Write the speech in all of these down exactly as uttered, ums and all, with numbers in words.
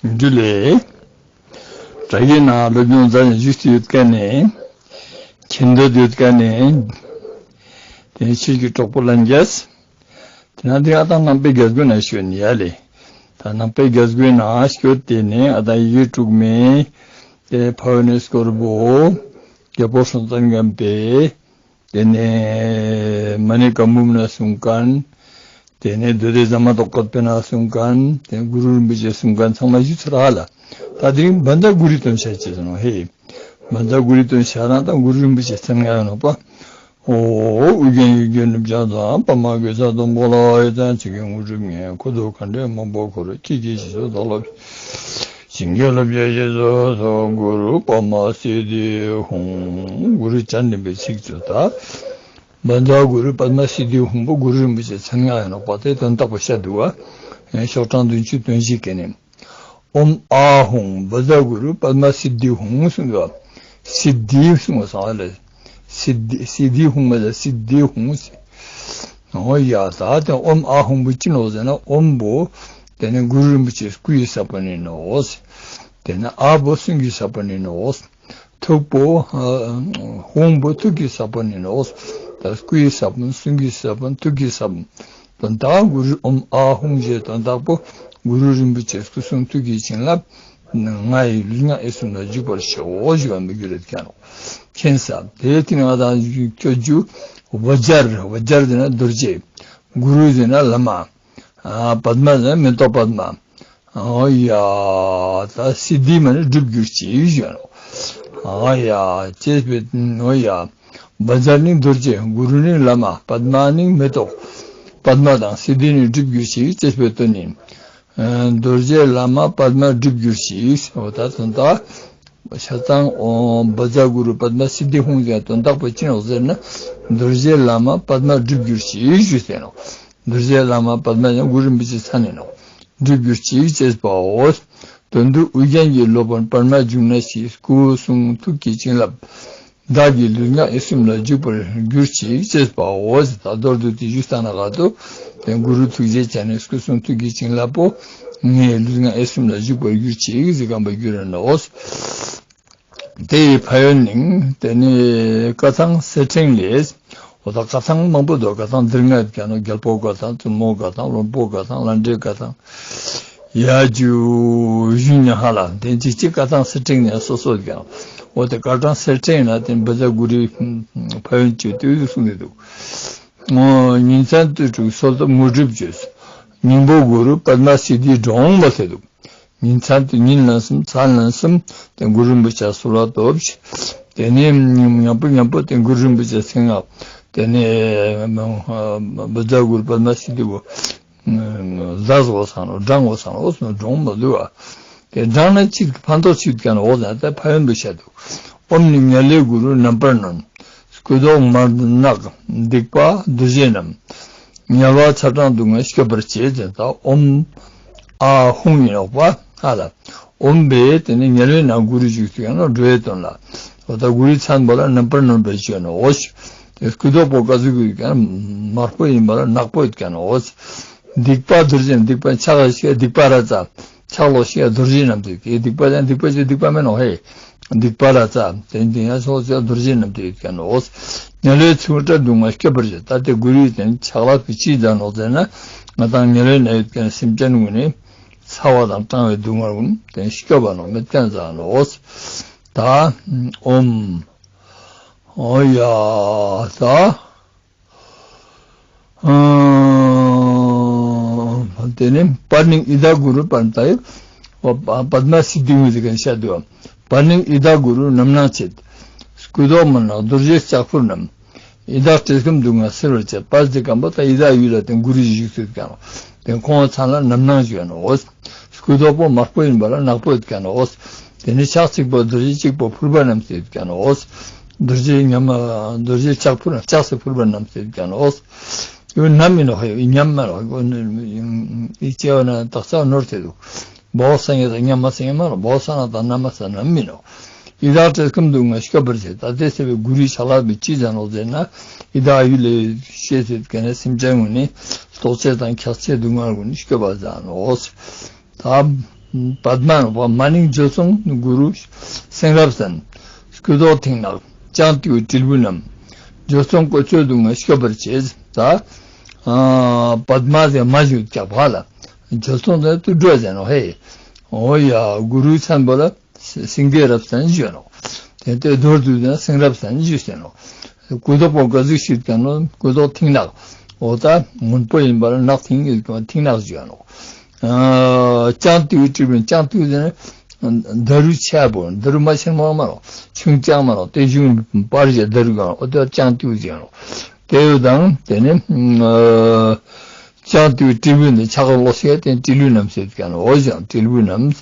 འདུ་ལེ། དྲ་རྒྱའི་ནང་སློབ་སྦྱོང་མཛད་ནས་བཞུགས་ཏེ་ཡོད་མཁན་ནི། མཁྱེན་འདོད་ཡོད་མཁན་ནི། དེ་ནི་ཆོས་ཀྱི་གྲོགས་པོ་ལྷན་རྒྱས། དེ་ན་དེ་ཨ་ད་ནང་པའི་རྒྱལ་སྒོའི་ནང་ཞུ་ནི་ཡ་ལེ། ད་ནང་པའི་རྒྱལ་སྒོའི་ནང་སྐྱོད་དེ་ནི་ཨ་ད་ཡི་གེ་དྲུག་མའི་དེ་ཕ་ཡོན་ནི་སྐོར་བོ་རྒྱལ་པོ་སྲོང་བཙན་སྒམ་པོས་དེ་ནས་མ་ཎི་བཀའ་འབུམ་ན་གསུངས་མཁན། དེ་ནས་མདོ་སྡེ་ཟ་མ་ཏོག་བཀོད་པའི་ནང་གསུངས་མཁན། དེ་གུ་རུ་རིན་པོ་ཆེ་གསུངས་མཁན་ཚང་མ་ཞུས་ཚར་ཧ་ལ། ད་དེ་རིང་བཛྲ་གུ་རུའི་དོན་བཤད་ཅེས་ནོག་ཧེ། བཛྲ་གུ་རུའི་དོན་བཤད་ན་ད་གུ་རུ་རིན་པོ་ཆེ་མཚན་སྔགས་ཡོད་ནོག་པ། ཨོ། ཨོ་རྒྱན་ཡུལ་གྱི་ནུབ་བྱང་མཚམས། པདྨ་གེ་སར་སྡོང་པོ་ལ། ཡ་མཚན་ཆོས་ཀྱི་དངོས་གྲུབ་བརྙེས། འཁོར་དུ་མཁའ་འགྲོ་མང་པོ་འཁོར། ཅི་བགྱིའི་རྗེས་སུ་བདག་སློབ་ཅིང་། བྱིན་གྱིས་བརླབ་ཕྱིར་ཞེས་སུ་གསོལ། གུ་རུ་པདྨ་སིདྡྷི་ཧཱུྃ། གུ་རུ་བྱ་འདི་པའི་ཚིག་ཚུ་ད། བཛྲ་གུ་རུ་པདྨ་སིདྡྷི་ཧཱུྃ་པོ་གུ་རུ་རིན་པོ་ཆེ་མཚན་སྔགས་ཡིན་ནོག་པ། དེ་དོན་དག་པོ་བཤད་འདུག་པ། ཤོག་གྲངས་བདུན་ཅུ་དོན་བཞི་ཀ་ནས། ཨོཾ་ཨཱཿཧཱུྃ་བཛྲ་གུ་རུ་པདྨ་སིདྡྷི་ཧཱུྃ་གསུངས་པ། སིདྡྷི་གསུངས་པ་སང་ལ། སིདྡྷི་སིདྡྷི་ཧཱུྃ་མ་ལ་སིདྡྷི་ཧཱུྃ་ཟེར། འོ་ཡ། ད་དེ་ཨོཾ་ཨཱཿཧཱུྃ་པོ་ཅི་ནོག་ཟེར་ན། ཨོཾ་པོ་དེ་ནི་གུ་རུ་རིན་པོ་ཆེ་སྐུ་ཡི་ས་བོན་ནི་ནོག། དེ་ནི་ཨཱཿ་པོ་གསུང་གི་ས་བོན་ནི་ནོག། ཐུགས་པོ་ཧཱུྃ་པོ་ཐུགས་ཀྱི་ས་བོན་ནི་ནོག། ད་སྐུ་ཡི་ས་བོན། གསུང་གི་ས་བོན། ཐུགས་ཀྱི་ས་བོན། དོན་དག་གུ་རུ་ཨོཾ་ཨཱཿཧཱུྃ་ཞེས་དོན་དག་པོ་གུ་རུ་རིན་པོ་ཆེ་སྐུ་གསུང་ཐུགས་ཀྱི་བྱིན་རླབས་ང་ཡི་ལུས་ངག་ཡིད་གསུམ་ལ་འཇུག་པར་ཤོག་ཞུ་བ་མི་འགྱུར་རེད་ཀྱང་ནོག། མཁྱེན་ས་དེ་ཐིག་ང་དང་ཁྱོད་ཇུ་བཛྲ། བཛྲ་དེ་ན་རྡོ་རྗེ། གུ་རུ་དེ་ན་བླ་མ། ཨ་པདྨ་ཟེར་མེ་ཏོག་པདྨ། ཨོ་ཡ། ད་སིདྡྷི་མ་ནི་འགྲུབ་གྱུར་ཅིག་ཞུ་ནོག། ཨོ་ཡ། ཅེས་པའི་ཨོ་ཡ། བཛྲ་ནི་རྡོ་རྗེ། གུ་རུ་ནི་བླ་མ། པདྨ་ནི་མེ་ཏོག། པདྨ་དང་སིདྡྷི་ནི་འགྲུབ་གྱུར་ཅིག་ཅེས་པའི་དོན་ནི། ཨ་རྡོ་རྗེ་བླ་མ་པདྨ་འགྲུབ་གྱུར་ཅིག། འོ་ད་དོན་དག་ཆ་ཚང་ཨོ་བཛྲ་གུ་རུ་པདྨ་སིདྡྷི་ཧཱུྃ་ཟེར་དོན་དག་པོ་ཅི་ནོག་ཟེར་ན། རྡོ་རྗེ་བླ་མ་པདྨ་འགྲུབ་གྱུར་ཅིག་ཞུས་ཏེ་ནོག། རྡོ་རྗེ་བླ་མ་པདྨ་ཡང་གུ་རུ་རིན་པོ་ཆེ་མཚན་ནི་ནོག། འགྲུབ་གྱུར་ཅིག་ཅེས་པའོ། དོན་དུ་ཨོ་རྒྱན་གྱི་སློབ་དཔོན་པདྨ་འབྱུང་གནས་ཀྱི་སྐུ་གསུང་ཐུགས་ཀྱི་བྱིན་རླབས་བདག་གི་ལུས་ངག་ཡིད་གསུམ་ལ་འཇུག་པར་གྱུར་ཅིག་ཅེས་པའོ། ད་མདོར་བསྡུས་ཏེ་ཞུས་ས་ན་ག་ཏོ། དེ་གུ་རུ་ཐུགས་རྗེ་ཅན་ནི་སྐུ་གསུང་ཐུགས་ཀྱི་བྱིན་རླབས་པོ་ངའི་ལུས་ངག་ཡིད་གསུམ་ལ་འཇུག་པར་གྱུར་ཅིག་ཟེར་ཁན་པོ་གྱུར་ར་ནོག། དེ་ཡི་ཕན་ཡོན་ནི་དེ་ནི་བཀའ་ཐང་གསེར་ཕྲེང་ལས། འོ་ད་བཀའ་ཐང་མང་པོ་འདུག། བཀའ་ཐང་ལྡེར་ལྔ་ཡོད་ཀྱག་ནོག། རྒྱལ་པོ་བཀའ་ཐང་། བཙུན་མོ་བཀའ་ཐང་། བློན་པོ་བཀའ་ཐང་། ལྷ་འདྲེ་བཀའ་ཐང་། ཡ་ཇུ་ཞུ་ཉ་ཧ་ལ། དེ་ཅིག་ཅིག་བཀའ་ཐང་གསེར་ཕྲེང་ནས་སོ་སོ་ཡོད་ཀྱག། འོ་དེ་བཀའ་ཐང་གསེར་ཕྲེང་ན་དེ་བཛྲ་གུ་རུའི་ཕན་ཡོན་ཅིག་ཏུ་གསུངས་ཏེ་འདུག། ཨོ་ཉིན་མཚན་དུས་དྲུག་གསོལ་ཏོ་དངོས་གྲུབ་བྱོས། སྙིང་པོ་གུ་རུ་པདྨ་སིདྡྷི་དྲོངས་པ་ཟེར་འདུག། ཉིན་མཚན་དུ་ཉིན་ལན་གསུམ་མཚན་ལན་གསུམ་དེ་གུ་རུ་རིན་པོ་ཆེ་གསོལ་བ་ཐོབ་ཅིག། དེ་ནས་ཉམ་པོ་ཉམ་པོ་དེ་གུ་རུ་རིན་པོ་ཆེ་མཚན་སྔགས་དེ་ནས་བཛྲ་གུ་རུ་པདྨ་སིདྡྷི་བོ་ཟ་དགོས་སང་ནོག། བགྲང་དགོས་སང་ནོག། འོ་སོང་དྲོངས་མ་འདུག་པ། དེ་བགྲང་ན་ཅི་ཕན་ཐོགས་ཅི་ཡོད་ཀྱག་ནོག། འོ་ན་ད་ཕན་ཡོན་པོ་བཤད་འདུག། ཨོཾ་ནི་ཉ་ལོས་གུ་རུ་རྣམ་པར་གནོན། སྐུ་མདོག་དམར་ནག་སྡིག་པ་རྡོ་རྗེ་བསྣམས། དམྱལ་བ་ཚ་གྲང་སྡུག་བསྔལ་སྐྱོབ་པར་བྱེད་ཟེར། ད་ཨོཾ་ཨཱཿཧཱུྃ་ཡིན་ནོག་པ། ཧ་ལ། ཨོཾ་བེ་དེ་ནི་དམྱལ་བའི་ནང་གུ་རུ་བཞུགས་སུ་ཡང་ནོག། འགྲོ་བའི་དོན་ལ། འོ་ད་གུ་རུའི་མཚན་པོ་ལ་རྣམ་པར་གནོན་པའི་ཞུ་ནོག། འོ་ཞུ། དེ་སྐུ་མདོག་པོ་ཀ་ཟུག་གི་ཡོད་ཀྱག་ན། དམར་པོ་ཡིན་པ་ལ་ནག་པོ་ཡོད་ཀྱག་ནོག། འོ་སྡིག་པ་རྡོ་རྗེ། སྡིག་པ་ཕྱག་ཞིག་སྡིག་པ་ར་ཙ། ཕྱག་ལོགས་ཤིག་རྡོ་རྗེ་བསྣམས་ཏེ། དེ་སྡིག་པ་ཡང་སྡིག་པ་ཅིག་སྡིག་པ་མེན་ནོག་ཧེ། སྡིག་པ་ར་ཙ། དེ་དེ་ཡང་ཕྱོགས་སུ་རྡོ་རྗེ་བསྣམས་ཏེ་ཡོད་ཀྱག་ནོག། དམྱལ་བའི་ཚ་གྲང་སྡུག་བསྔལ་སྐྱོབ་པར་བྱེད། ད་དེ་གུ་རུའི་དེ་ཕྱག་ལག་པའི་ཅི་ཟེར་ནོག་ཟེར་ན། ང་དང་དམྱལ་བའི་ནང་ཡོད་ཀྱག་ན་སེམས་ཅན་ཀུན་ནི་ཚ་བ་དང་གྲང་བའི་སྡུག་བསྔལ་ཀུན་དེ་སྐྱོབ་པ་ནོག། མེད་མཁན་ཟ་ནོག། ད་ཨོཾ། འོ་ཡ་ད། ཨ་དེ་ནས་པཱ་ཎིང་ཡི་དྭགས་གུ་རུ་པདྨ། ད་ཡོད་པ་པདྨ་སིདྡྷི་ཧཱུྃ་ཟེར་མཁན་བཤད་འདུག། པཱ་ཎིང་ཡི་དྭགས་གུ་རུ་རྣམ་སྣང་མཆེད། སྐུ་མདོག་དམར་ནག་རྡོ་རྗེ་ལྕགས་ཕུར་བསྣམས། ཡི་དྭགས་བཀྲེས་སྐོམ་སྡུག་བསྔལ་སེལ་བར་བྱེད། པ་ཟེར་མཁན་པོ་ད་ཡི་དྭགས་ཡུལ་ལ་དེ་གུ་རུ་བཞུགས་སུ་ཡོད་ཀྱག་ནོག། དེ་ཁོང་ཚང་ལ་རྣམ་སྣང་ཞུ་ནོག། འོ་སྐུ་མདོག་པོ་དམར་པོ་ཡིན་པ་ལ་ནག་པོ་ཡོད་ཀྱག་ནོག། འོ་དེ་ནས་ཕྱག་གཅིག་པོ་རྡོ་རྗེ་གཅིག་པོ་ཕུར་པ་བསྣམས་ཏེ་ཡོད་ཀྱག་ནོག། འོ་རྡོ་རྗེ་ཉམས་མ་རྡོ་རྗེ་ལྕགས་ཕུར་ལྕགས་སི་ཕུར་པ་བསྣམས་ཏེ་ཡོད་ཀྱག་ནོག། འོ་ཡོད་ནམ་མིན་ནོག། ཧེ་ཉམས་མ་ནོག། འོ་ནི་ཡི་ཅེ་བ་ན་དག་ས་ནོར་ཏེ་འདུག། བོག་ས་ཉ་དང་ཉམས་མ་ས་ཉ་མ་ནོག། བོག་ས་ན་དང་ན་མ་ས་ནམ་མིན་ནོག། ཡི་དྭགས་བཀྲེས་སྐོམ་སྡུག་བསྔལ་སྐྱོབ་པར་བྱེད། ད་དེ་ཟེར་བའི་གུ་རུའི་ཕྱག་ལག་པའི་ཅི་ཟེར་ནོག་ཟེར་ན། ཡི་དྭགས་ཡུལ་ལ་བཤད་ཟེར་མཁན་ནི་སེམས་ཅན་ཀུན་ནི་ལྟོགས་ཆེ་དང་འཁྱགས་ཆེ་སྡུག་བསྔལ་ཀུན་ནི་སྐྱོབ་པ་ཟེར་ནོག། ད་ པདྨ་ནོག་པ། མ་ནིང་བྱོལ་སོང་གུ་རུ་སེང་རབ་བརྟན། སྐུ་མདོག་མཐིང་ནག་ལྕང་ཏིའུ་དྲིལ་བུ་བསྣམས། བྱོལ་སོང་བཀོལ་སྤྱོད་སྡུག་བསྔལ་སྐྱོབ་པར་བྱེད། ད་ཨ་པདྨ་ཟེར་མ་ཞུ་ཀྱག་པ་ལ། བྱོལ་སོང་ཟེར་དུད་འགྲོ་ཟེར་ནོག་ཧེ། འོ་ཡ་གུ་རུའི་མཚན་པོ་ལ་སེང་གེ་རབ་བརྟན་ཞུ་ནོག། དེ་ལྟའི་མདོར་བསྡུས་ན་སེང་རབ་བརྟན་ཞུ་ཟེར་ནོག། སྐུ་མདོག་པོ་ག་ཟུག་ཞིག་ཀྱང་ནོག། སྐུ་མདོག་མཐིང་ནག། འོ་ད་སྔོན་པོ་ཡིན་པ་ལ་ནག་མཐིང་ཡོད་ཀྱང་མཐིང་ནག་ཞུ་ནོག། ཨ་ལྕང་ཏིའུ་དྲིལ་བུ། ལྕང་ཏིའུ་ཟེར་ན་ད་རུ་ཆེ་པོ། ད་རུ་མ་ཆེན་མོ་མ་ནོག། ཆུང་ཙག་མ་ནོག། དེ་གཞུང་པར་ཞིག་ད་རུ་གང་འོ་དེ་ལྕང་ཏིའུ་ཟེར་ནོག། དེ་ཡོད་དང་དེ་ནི་ཨ་ལྕང་ཏིའུ་དྲིལ་བུ་ནི་ཕྱག་ལོགས་ཤིག་དེ་དྲིལ་བུ་བསྣམས་ཟེར་ཀྱང་འོ་ཞང་དྲིལ་བུ་བསྣམས།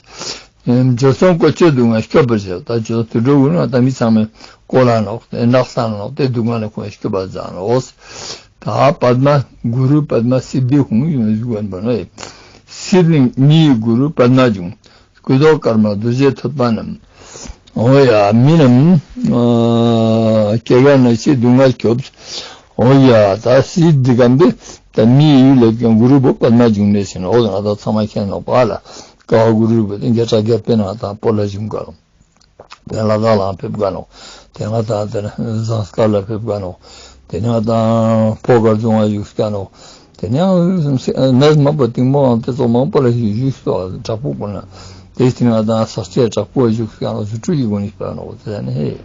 བྱོལ་སོང་བཀོལ་སྤྱོད་སྡུག་བསྔལ་སྐྱོབ་པར་བྱེད། ད་བྱོལ་སོང་དུད་འགྲོ་གུན་ནི་ད་མི་ཚང་མའི་བཀོལ་ལ་ནོག། དེ་ནག་ས་ནོག། དེ་སྡུག་བསྔལ་ལ་ཁོང་སྐྱོབ་པ་ཟ་ནོག། ད་པདྨ་གུ་རུ་པདྨ་སིདྡྷི་ཧཱུྃ་ཡོད་ཟུག་བན་པ་ནོ། སིདྡྷི་ནི་མིའི་གུ་རུ་པདྨ་འབྱུང་། སྐུ་མདོག་དཀར་དམར་རྡོ་རྗེ་ཐོད་པ་བསྣམས། འོ་ཡ་མི་རྣམས་ཨ་སྐྱེ་རྒ་ན་འཆིའི་སྡུག་བསྔལ་སྐྱོབ། འོ་ཡ་ད་སིདྡྷི་གམ་པེ་ད་མིའི་ཡུལ་ལ་ཀྱང་གུ་རུ་བོ་པདྨ་འབྱུང་གནས་ཟེར་ནོག། འོ་ང་དང་ཚང་མ་མཁྱེན་ནོག་པ་ལ། ཀ་བ་གུ་རུ་བོ་དེ་བརྒྱ་ཕྲག་བརྒྱ་པའི་ནང་དང་པོ་ལ་བྱུང་ག་ནོག། དེ་ལ་དྭགས་ལའང་ཕེབས་ག་ནོག། དེ་ང་དང་དེ་ནི་ཟངས་དཀར་ལ་ཕེབས་ག་ནོག། དེ་ནི་ང་དང་ཕོ་སྐལ་རྫོང་ང་བཞུགས་ག་ནོག། དེ་ནི་ཡང་གནས་མང་པོ་གཏིང་མོ་ཡང་དེ་ཙོགས་མང་པོ་ལ་བཞུགས་སོ། བྲག་ཕུག་ཀུན་ན། དེ་སྟིང་ང་དང་ས་སྐྱའི་བྲག་ཕུག་བཞུགས་ག་ནོག། རྫུ་འཕྲུལ་གྱི་སྒོ་ནས་ཕེབས་ག་ནོག། དེ་ནི་ཧེ།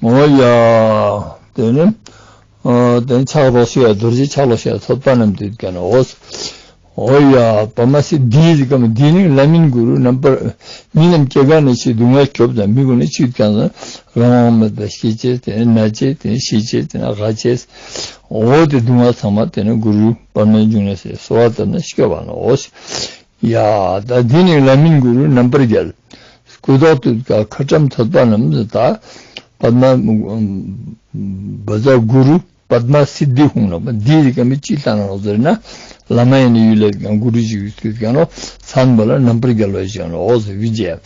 འོ་ཡ། དེ་ནི། ཨ་དེ་ཕྱག་ལོགས་ཤིག་ཡ་རྡོ་རྗེ་ཕྱག་ལོགས་ཤིག་ཡ་ཐོད་པ་བསྣམས་ཏེ་ཡོད་ཀྱག་ནོག། འོ་ཡ་པདྨ་སིདྡྷི་ཟེར་ཀ་མ་འདི་ནི་ལྷ་མིན་གུ་རུ་རྣམ་པར། མི་རྣམས་སྐྱེ་རྒ་ན་འཆིའི་སྡུག་བསྔལ་སྐྱོབ་དང་། མི་གུན་ནི་ཅི་ཡོད་ཀྱང་ཟེར་ན་རང་དབང་མེད་པར་སྐྱེ་ཅེས་དེ་ནི་ན་ཅེས་དེ་ནི་ཤི་ཅེས་དེ་ནི་རྒ་ཅེས། འོ་དེ་སྡུག་བསྔལ་ཚང་མ་དེ་ནི་གུ་རུ་པདྨ་འབྱུང་གནས་སི་གསོལ་བ་བཏབ་ན་སྐྱོབ་པ་ནོག། ཡ་ད་འདི་ནི་ལྷ་མིན་གུ་རུ་རྣམ་པར་རྒྱལ། སྐུ་མདོག་དུད་ཁ་ཁྲ་ཁྲམ་ཐོད་པ་བསྣམས། ད་པདྨ་བཛྲ་གུ་རུ་པདྨ་སིདྡྷི་ཧཱུྃ་ནོག། འདི་ཟེར་ཀ་མི་ཅི་ལྟ་ནོག་ཟེར་ན་བླ་མ་ཡིན་ན་ཡུལ་ལ་ཀྱང་གུ་རུ་ཞིག་ཡོད་ཀྱག་ནོག། མཚན་པོ་ལ་རྣམ་པར་རྒྱལ་བ་ཞིག་ནོག། འོ་ཟེར་བི་ཇེ།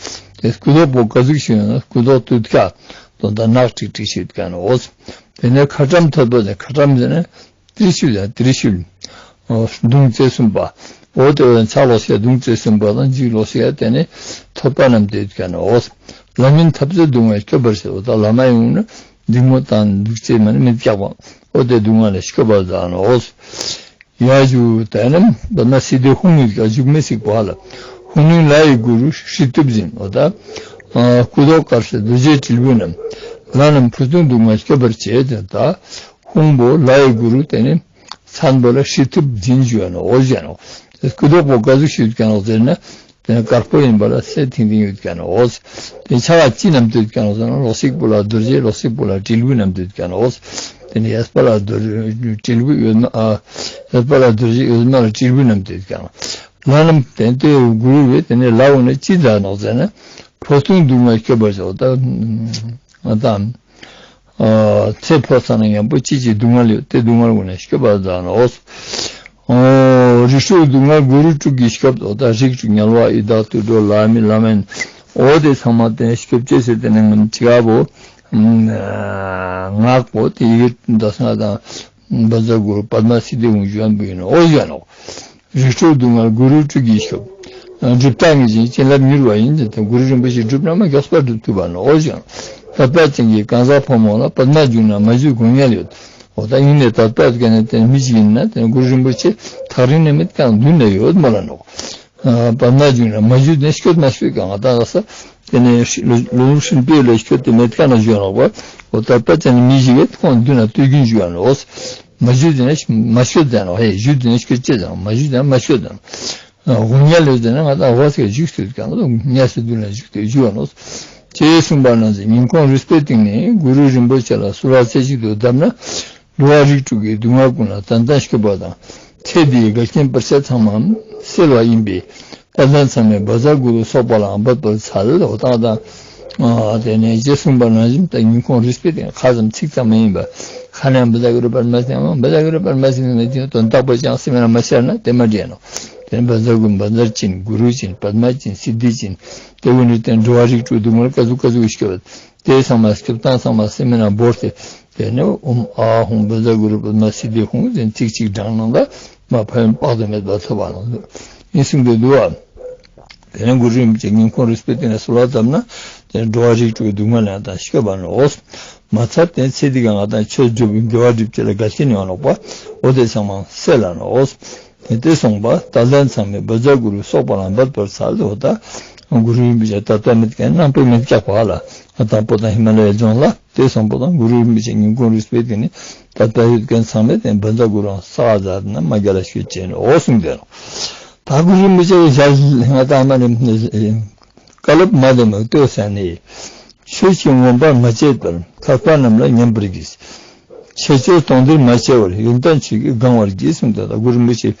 དེ་སྐུ་མདོག་པོ་ག་ཟུག་ཞིག་ཡོད་ན་སྐུ་མདོག་དུད་ཁ་དོན་དག་ནག་ཀྲིག་ཀྲིག་ཞིག་ཡོད་ཀྱག་ནོག། འོ་ཟེར། དེ་ནས་ཁ་ཁྲམ་ཐོད་པ་དེ་ཁ་ཁྲམ་ཟེར་ན། ཏྲི་ཤུལ་ཡ་ཏྲི་ཤུལ། འོ་མདུང་རྩེ་གསུམ་པ། འོ་དེ་བས་ཕྱག་ལོགས་ཤིག་མདུང་རྩེ་གསུམ་པ་དང་འཇིགས་ལོགས་ཤིག་ཡ་དེ་ནི་ཐོད་པ་བསྣམས་ཏེ་ཡོད་ཀྱག་ནོག། འོ་ལྷ་མིན་འཐབ་རྩོད་སྡུག་བསྔལ་སྐྱོབ་པར་བྱེད། འོ་ད་བླ་མ་ཡོང་ན་སྡིགས་མོ་དང་སྡུག་ཅེས་མ་ནི་མི་སྐྱག་པ། འོ་དེ་སྡུག་བསྔལ་ལས་སྐྱོབ་པ་ཟ་ནོག། འོ་ཡ་ཞུ་དེ་ནི་པདྨ་སིདྡྷི་ཧཱུྃ་ཡོད་ཀྱག་འཇུག་མི་སིག་པ་ལ། ཧཱུྃ་ནི་ལྷ་ཡི་གུ་རུ་ཧྲཱིཿ་ཏུབ་བཞིན། འོ་ད་སྐུ་མདོག་དཀར་སེར་རྡོ་རྗེ་དྲིལ་བུ་བསྣམས། ལྷ་རྣམས་ཕུན་སུམ་སྡུག་བསྔལ་སྐྱོབ་པར་བྱེད། དེ་ད་ཧཱུྃ་པོ་ལྷ་ཡི་གུ་རུ་དེ་ནི་མཚན་པོ་ལ་ཧྲཱིཿ་ཏུབ་བཞིན་ཞུ་ནོག། འོ་ཞུ་ནོག། སྐུ་མདོག་པོ་ག་ཟུག་ཞིག་ཡོད་ཀྱག་ནོག་ཟེར་ན་དེ་ནི་དཀར་པོ་ཡིན་པ་ལ་སེར་ཐིང་ཐིང་ཡོད་ཀྱག་ནོག། འོ་དེ་ཕྱག་ལ་ཅི་བསྣམས་ཏེ་ཡོད་ཀྱག་ནོག་ཟེར་ན་ལོགས་ཤིག་པོ་ལ་རྡོ་རྗེ་ལོགས་ཤིག་པོ་ལ་དྲིལ་བུ་བསྣམས་ཏེ་ཡོད་ཀྱག་ནོག། འོ་དེ་ནི་གཡས་པ་ལ་རྡོ་རྗེ་དྲིལ་བུ་གཡོན་མ་ཨ་གཡས་པ་ལ་རྡོ་རྗེ་གཡོན་མ་ལ་དྲིལ་བུ་བསྣམས་ཏེ་ཡོད་ཀྱག་ནོག། ལྷ་རྣམས་དེ་ལྟའི་གུ་རུ་བོས་དེ་ནི་ལྷ་གུན་ནི་ཅི་མཛད་ནོག་ཟེར་ན་ཕུན་སུམ་སྡུག་བསྔལ་སྐྱོབ་པར་བྱེད། འོ་ད་ང་དང་ཨ་ཚེ་འཕོས་ཙ་ན་ཡང་པོ་ཅི་ཅི་སྡུག་བསྔལ་ཡོད་དེ་སྡུག་བསྔལ་གུན་ནས་སྐྱོབ་པ་མཛད་ནོག། འོ་རིགས་དྲུག་སྡུག་བསྔལ་གུ་རུ་དྲུག་གིས་སྐྱོབ། འོ་ད་རིགས་དྲུག་དམྱལ་བ་ཡི་དྭགས་དུད་འགྲོ་ལྷ་མི་ལྷ་མིན། འོ་དེ་ཚང་མ་དེ་སྐྱོབ་ཅེས་ཟེར་དེ་ནི་ང་ཅི་ག་བོ་ངག་པོ་དེ་ཡི་གེ་འདི་ང་དང་བཛྲ་གུ་རུ་པདྨ་སིདྡྷི་ཧཱུྃ་ཞུ་བ་ཡིན་ནོག། འོ་ཞུ་ནོག། རིགས་དྲུག་སྡུག་བསྔལ་གུ་རུ་དྲུག་གིས་སྐྱོབ། སྒྲུབ་རྟགས་ངེས་ཅན་བྱིན་རླབས་མྱུར་བ་ཡིན། དེ་གུ་རུ་རིན་པོ་ཆེ་སྒྲུབ་ན་མ་མགྱོགས་པར་སྒྲུབ་ཐུབ་པ་ནོག། འོ་ཞུ་ནོག། དད་པ་ཅན་གྱི་གང་ཟག་ཕོ་མོ་ལ། པདྨ་འབྱུང་ན་མ་བཞུད་སྒོ་ངལ་ཡོད། འོ་ད་ཡིན་ནའང་དད་པ་ཡོད་མཁན་ནི་དེ་མི་ཞིག་ཡིན་ན་དེ་གུ་རུ་རིན་པོ་ཆེ་ཐག་རིང་ནས་མེད་ཀྱང་མདུན་ན་ཡོད་མོལ་ལ་ནོག། ཨ་པདྨ་འབྱུང་ན་མ་བཞུད་ནས་སྐྱོད་མ་སྐྱོད་ཀྱང་ང་དང་ས་དེ་ནས་ལོ་ལོ་ཧྲིལ་པོའི་ལ་སྐྱོད་དེ་མེད་ཀྱང་ན་ཞུ་ནོག་པ། འོ་དད་པ་ཅན་མི་ཞིག་གིས་ཁོང་མདུན་ན་སྟོད་གིན་ཞུ་ནོག། མ་བཞུད་ནས་མ་སྐྱོད་ཟེར་ནོག། ཧེ་བཞུད་ནས་སྐྱོད་ཅེས་ཟེར་ནོག། མ་བཞུད་ནས་མ་སྐྱོད་ཟེར་ནོག། སྒོ་ངལ་ཡོད་ཟེར་ན་ང་དང་འོ་ཟེར་བཞུགས་ཏེ་ཀྱང་ངལ་སེ་མདུན་ལ་བཞུགས་ཏེ་བཞུགས་ནོག། ཅེས་གསུངས་པ་ནང་བཞིན་སྙིང་ཁོང་རུས་པའི་གཏིང་ནས་གུ་རུ་རིན་པོ་ཆེ་ལ་གསོལ་བ་རྩེ་གཅིག་ཏུ་བཏབ་ན། འགྲོ་བ་རིགས་དྲུག་གི་སྡུག་བསྔལ་ཀུན་ལས་ཏན་ཏན་སྐྱོབ་པ་དང་། ཚེ་འདིའི་འགལ་རྐྱེན་བར་ཆད་ཚང་མ་སེལ་བ་ཡིན་པས། དད་ལྡན་ཚང་མས་བཛྲ་གུ་རུ་སོགས་པ་ལའང་འབོད་པར་འཚལ་ལོ། ད་ད་ཨ་དེ་ནས་ཅེས་གསུངས་པ་ནང་བཞིན་ད་སྙིང་ཁོང་རུས་པའི་གཏིང་ཁ་ཙམ་ཚིག་ཙམ་མ་ཡིན་པ་ཁ་ནས་བཛྲ་གུ་རུ་པདྨ་སིདྡྷི་ཧཱུྃ་བཛྲ་གུ་རུ་པདྨ་སིདྡྷི་ཧཱུྃ་ཟེར་དོན་དག་པོ་ཅང་སེམས་ལ་མ་ཤར་ན་དེ་མ་འགྲིག་ནོག། དེ་ནས་བཛྲ་གུ་རུ་བཛྲ་ཅན་གུ་རུ་ཅན་པདྨ་ཅན་སིདྡྷི་ཅན་དེ་གུན་ནི་དེ་འགྲོ་བ་རིགས་དྲུག་སྡུག་བསྔལ་ཀ་ཟུག་ཀ་ཟུག་སྐྱོབ། དེ་ཚང་མ་སྐྱོབ་སྟངས་ཚང་མ་སེམས་ནང་བོར་ཏེ་དེ་ནས་ཨོཾ་ཨཱཿཧཱུྃ་བཛྲ་གུ་རུ་པདྨ་སིདྡྷི་ཧཱུྃ་ཟེར་ཚིག་གཅིག་བགྲངས་ན་ད་མ་ཕན་ཡོན་དཔག་ཏུ་མེད་པ་ཐོབ་པ་ནོག། ཡིན་གསུངས་ཏེ་འདུག་པ། དེ་ནས་གུ་རུ་རིན་པོ་ཆེ་སྙིང་ཁོང་རུས་པའི་གཏིང་ནས་གསོལ་བ་བཏབ་ན་དེ་འགྲོ་བ་རིགས་དྲུག་གི་སྡུག་བསྔལ་ལས་ཡང་དག་སྐྱོབ་པ་ནོག། མ་ཚད་དེ་ཚེ་འདི་ག་ང་དང་ཆོས་སྒྲུབ་པའི་དགེ་བ་སྒྲུབ་ཅེས་ལ་འགལ་རྐྱེན་ཡོང་ནོག་པ། འོ་དེ་ཚང་མ་སེལ་ལ་ནོག། དེ་སྟེ་གསུངས་པ། དད་ལྡན་ཚང་མས་བཛྲ་གུ་རུ་གསོལ་བ་ལ་འབད་པར་འཚལ། འོ་ད་གུ་རུ་རིན་པོ་ཆེ་དད་པ་མེད་མཁན་ནང་པའི་མི་སྐྱག་པ་ལ་ང་དང་པོ་དང་ཧི་མ་ལ་ཡའི་ལྗོངས་ལ། དེ་གསུངས་པ་དང་གུ་རུ་རིན་པོ་ཆེ་སྙིང་ཁོང་རུས་པའི་གཏིང་ནས་དད་པ་ཡོད་མཁན་ཚང་མས་དེ་བཛྲ་གུ་རུ་རང་ས་ག་ཟ་ན་མ་རྒྱལ་ལ་ཤོད་ཅེས་ནོག། འོ་གསུངས་ཏེ་ནོག། ད་གུ་རུ་རིན་པོ་ཆེ་གི་ཞལ་ང་དང་མ་ནི་བཀའ་སློབ་མ་དེ་མ་ལྟོས་ས་ནི། ཆོས་ཀྱིས་ངོམས་པར་མ་བྱས་པར། མཁས་པ་རྣམས་ལ་ཉན་པར་གྱིས། ཆེ་སྤྱོད་དོན་འདིར་མ་སྐྱེ་བར། ཡོན་ཏན་ཆོས་ཀྱིས་གང་བར་གྱིས། གསུངས་ཏེ་ད་གུ་རུ་རིན་པོ་ཆེ་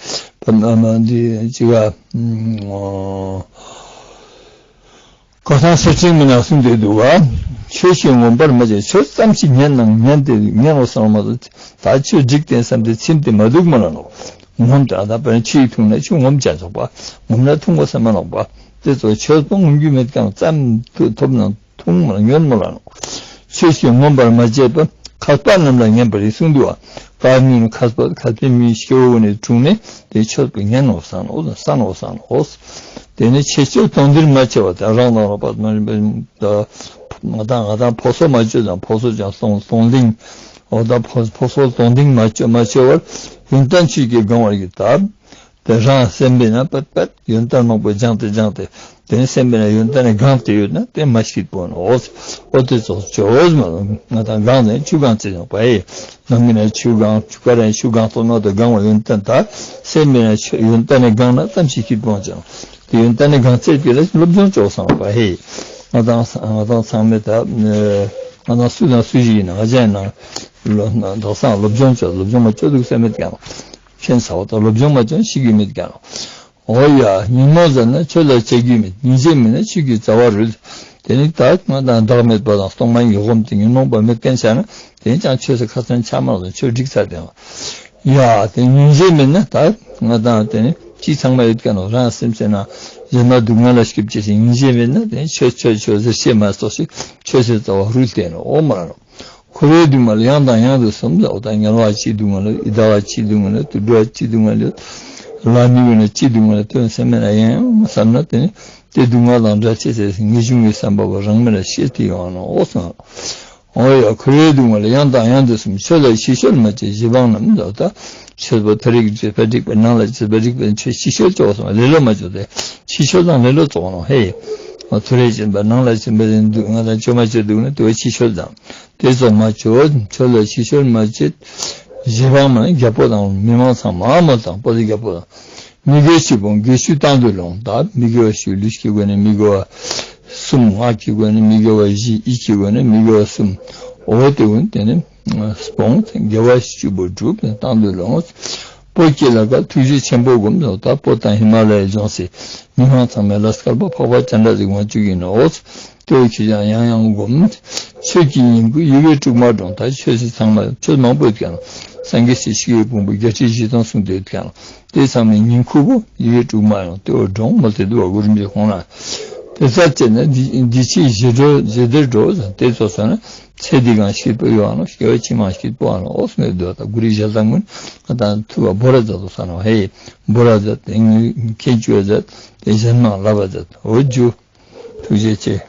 འདི་ཅི་ག་ག་ས་སེར་ཆེན་མི་ནག་གསུངས་ཏེ་འདུག་ག། ཆོས་ཀྱིས་ངོམས་པར་མ་བྱས། ཆོས་ཙམ་ཞིག་ཉན་ན་ཉན་ཏེ་ཉན་འོ་བསམ་མ་གཏོགས་ད་ཆོས་འགྲིག་སྟེ་བསམ་སྟེ་ཚིམ་སྟེ་མ་འདུག་མ་ལ་ནོག། ངོམས་ད་ད་དཔེར་ན་ཆུ་ཡིས་འཐུང་ན་ཆུ་ངོམས་ཅན་ཆོག་པ། ངོམས་ན་འཐུང་དགོས་བསམ་མ་ནོག་པ། དེ་ཚོ་ཆོས་པོ་ངོམས་རྒྱུ་མེད་ཀྱང་ཙམ་ཐོབ་ན་འཐུང་མ་ཉོན་མ་ལ་ནོག། ཆོས་ཀྱིས་ངོམས་པར་མ་བྱས་པ། མཁས་པ་རྣམས་ལ་ཉན་པར་གྱིས་གསུངས་འདུག་པ། མཁས་པ་མཁས་པ་མཁས་པའི་མི་སྐྱེ་བོ་ནས་འཁྲུངས་ནས་དེ་ཆོས་པོ་ཉན་འོ་བསམ་འོ་བསམ་འོ་བསམ་འོ། དེ་ནས་ཆེ་སྤྱོད་དོན་འདིར་མ་སྐྱེ་བར། དེ་རང་དང་རང་པ་ང་དང་ང་དང་ཕོ་སོ་མ་སྤྱོད་དང་ཕོ་སོ་ཅན་སྟོང་སྟོང་ལྡིང་། འོ་ད་ཕོ་ཕོ་སོ་སྟོང་ལྡིང་མ་སྤྱོད་མ་སྤྱོད་བར། ཡོན་ཏན་ཆོས་ཀྱིས་གང་བར་གྱིས། ད་དེ་རང་སེམས་པའི་ནང་པད་པད་ཡོན་ཏན་མང་པོ་སྦྱངས་ཏེ་སྦྱངས་ཏེ་དེ་ནས་སེམས་པའི་ནང་ཡོན་ཏན་ནི་གང་སྟེ་ཡོད་ན་དེ་མ་སྐྱིད་པོ་ནོག། འོ་དེ་ཚོ་ཆོས་མ་ང་དང་གང་ནས་ཆུ་གང་ཚེ་ཡོང་པ་ཨེ། ནང་མི་ན་ཆུ་གང་ཆུ་ཀ་ར་ཆུ་གང་ཐོག་ནོ་དེ་གང་བ་ཡོན་ཏན་ད་སེམས་པའི་ནང་ཆུ་ཡོན་ཏན་ནི་གང་ན་ཙམ་ཞིག་སྐྱིད་པོ་ཅང་དེ་ཡོན་ཏན་ནི་གང་ཚེ་དེ་ལ་སློབ་སྦྱོང་ཆོག་བསམ་པ་ཨེ། ང་དང་ང་དང་ཚང་མས་ད་ང་དང་སུ་དང་སུ་ཞིག་ཡིན་ན་ང་ཅག་ཡིན་ན་ལོ་ན་དག་སང་སློབ་སྦྱོང་ཆོག་སློབ་སྦྱོང་མ་ཆོག་འདུག་ས་མེད་ཀྱང་། ཁྱེད་ས་བ་དང་སློབ་སྦྱོང་མ་ཆོག་ཤེས་ཀྱི་མེད་ཀྱང་། འོ་ཡ། ཉོན་མོངས་ཟད་ན་ཆོས་ལ་བྱེད་རྒྱུ་མེད། སྙིང་རྗེ་མེད་ན་ཆོས་ཀྱི་རྩ་བ་རུལ། དེ་ནི་ད་ང་དང་བདག་མེད་པ་དང་སྟོང་པ་ཉིད་སྒོམ་སྟེ་ཉོན་མོངས་པ་མེད་མཁན་ཆ་ན་དེ་ནི་ཅང་ཆོས་སུ་ཁ་ཚོན་ཆ་མ་ལ་ཆོས་འགྲིག་ཚར་ཏེ། ཡ་དེ་སྙིང་རྗེ་མེད་ན་ད་ང་དང་དེ་ནི་ཅི་ཚང་མ་ཡོད་མཁན་ནོ་རང་སེམས་ཟེར་ན་གཞན་མ་སྡུག་བསྔལ་ལ་སྐྱོབ་ཅེས་སི་སྙིང་རྗེ་མེད་ན་དེ་ནི་ཆོས་ཆོས་ཆོས་ཟེར་ཤེས་མ་སོགས་ཤིག་ཆོས་སུ་རྩ་བ་རུལ་ཏེ་ནོ་འོ་མ་ར་ནོ། འཁོར་བའི་སྡུག་བསྔལ་ཡང་དང་ཡང་དུ་གསུམ་ཟེར་བ་དང་དམྱལ་བ་ཅི་སྡུག་བསྔལ་ཡོད། ཡི་དྭགས་ཅི་སྡུག་བསྔལ་ཡོད། དུད་འགྲོ་ཅི་སྡུག་བསྔལ་ཡོད། ལྷ་མི་ཡོད་ན་ཅི་སྡུག་བསྔལ་ཡོད། དོན་སེམས་མེད་ན་ཡང་ཡང་བསམ་ན་དེ་ནི་དེ་སྡུག་བསྔལ་དང་བྲལ་ཅེས་ཟེར་ངེས་འབྱུང་གི་བསམ་པ་པོ་རང་མེད་ལ་ཤེས་ཏེ་ཡོང་ནོ་འོ་སོང་། འོ་ཡ། འཁོར་བའི་སྡུག་བསྔལ་ཡང་དང་ཡང་དུ་གསུམ། ཆོས་ལ་ཕྱི་བཤོལ་མ་བྱེད་རྗེ་འབངས་རྣམས་ཟེར་བ་དང་ཆོས་པོ་ཐོ་རེ་གི་ཆོས་པ་འགྲིག་པ་ནང་ལ་ཆོས་པ་འགྲིག་པ་ཆོས་ཕྱི་བཤོལ་ཆོག་སོང་ལེ་ལོ་མ་ཆོག་དེ་ཕྱི་བཤོལ་དང་ལེ་ལོ་ཆོག་ནོ་ཧེ། ཐོ་རེ་ཆེན་པ་ནང་ལ་ཆེན་པ་འདུག་ང་དང་ཆོས་མ་ཆོས་འདུག་ན་དེ་བ་ཕྱི་བཤོལ་དང་། དེ་ཚོ་མ་བཅོས། ཆོས་ལ་ཕྱི་བཤོལ་མ་བྱེད། རྗེ་འབངས་མ་རྒྱལ་པོ་དང་མི་མང་ཚང་མ་མོ་དང་པོ་ཏེ་རྒྱལ་པོ་དང་། མི་དགེ་བཅུ་སྤོང་དགེ་བཅུ་དང་དུ་ལོངས། ད་མི་དགེ་བ་བཅུ་ལུས་ཀྱི་སྒོ་ནས་མི་དགེ་བ་གསུམ། ངག་གི་སྒོ་ནས་མི་དགེ་བ་བཞི། ཡིད་ཀྱི་སྒོ་ནས་མི་དགེ་བ་གསུམ། འོ་དེ་ཀུན་དེ་ནི་སྤོང་དགེ་བ་བཅུ་པོ་སྒྲུབ་དང་དུ་ལོངས། བོད་ཀྱི་ལ་ཀ་ཐུགས་རྗེ་ཆེན་པོ་བསྒོམ་དང་། ད་བོད་དང་ཧི་མ་ལ་ཡའི་ལྗོངས་སི་མི་མང་ཚང་མའི་ལ་སྐལ་པ་འཕགས་པ་སྤྱན་རས་གཟིགས་དབང་ཕྱུག་ཡིན་ནོ། དེ་བོ་ཁྱེད་ཅག་ཡང་ཡང་བསྒོམ། ཆོས་ཀྱི་ཉིང་ཁུ་ཡི་གེ་དྲུག་མ་བགྲངས། ད་ཆོས་སི་ཚང་མ་ཆོས་མང་པོ་ཡོད་ཀྱང་སངས་རྒྱས་སི་ཆོས་ཀྱི་ཕུང་པོ་བརྒྱད་ཁྲི་བཞི་སྟོང་གསུངས་ཏེ་ཡོད་ཀྱང་དེ་ཚང་མའི་ཉིང་ཁུ་བོ་ཡི་གེ་དྲུག་མ་ཡང་དེ་བོ་བགྲངས་མོལ་ཏེ་འདུག་པ། གུ་རུ་མི་ཁོང་ན་དེ་ཚར་བཅད་ན་འདི་འདི་ཕྱི་ཞི་འགྲོ་ཞི་བདེར་འགྲོ་ཟེར། དེ་ཚོ་ཟེར་ན་ཚེ་འདི་གང་སྐྱིད་པོ་ཡོང་ནོ། སྐྱེ་བ་ཕྱི་མ་སྐྱིད་པོ་ཡོང་ནོ། འོ་སྨོས་འདུག་པ། ད་གུ་རུའི་ཞལ་ལྟ་ངུན་ང་དང་ཐུགས་ལ་བོར་ར་མཛད་དོ་ས་ནོ་ཧེ། བོར་ར་མཛད་དེ་ངུས་ཁྱེད་ཅུ་བ་མཛད་དེ་གཞན་མང་ལབ་པ་མཛད། འོ་ཇུ། ཐུགས་རྗེ་ཆེ།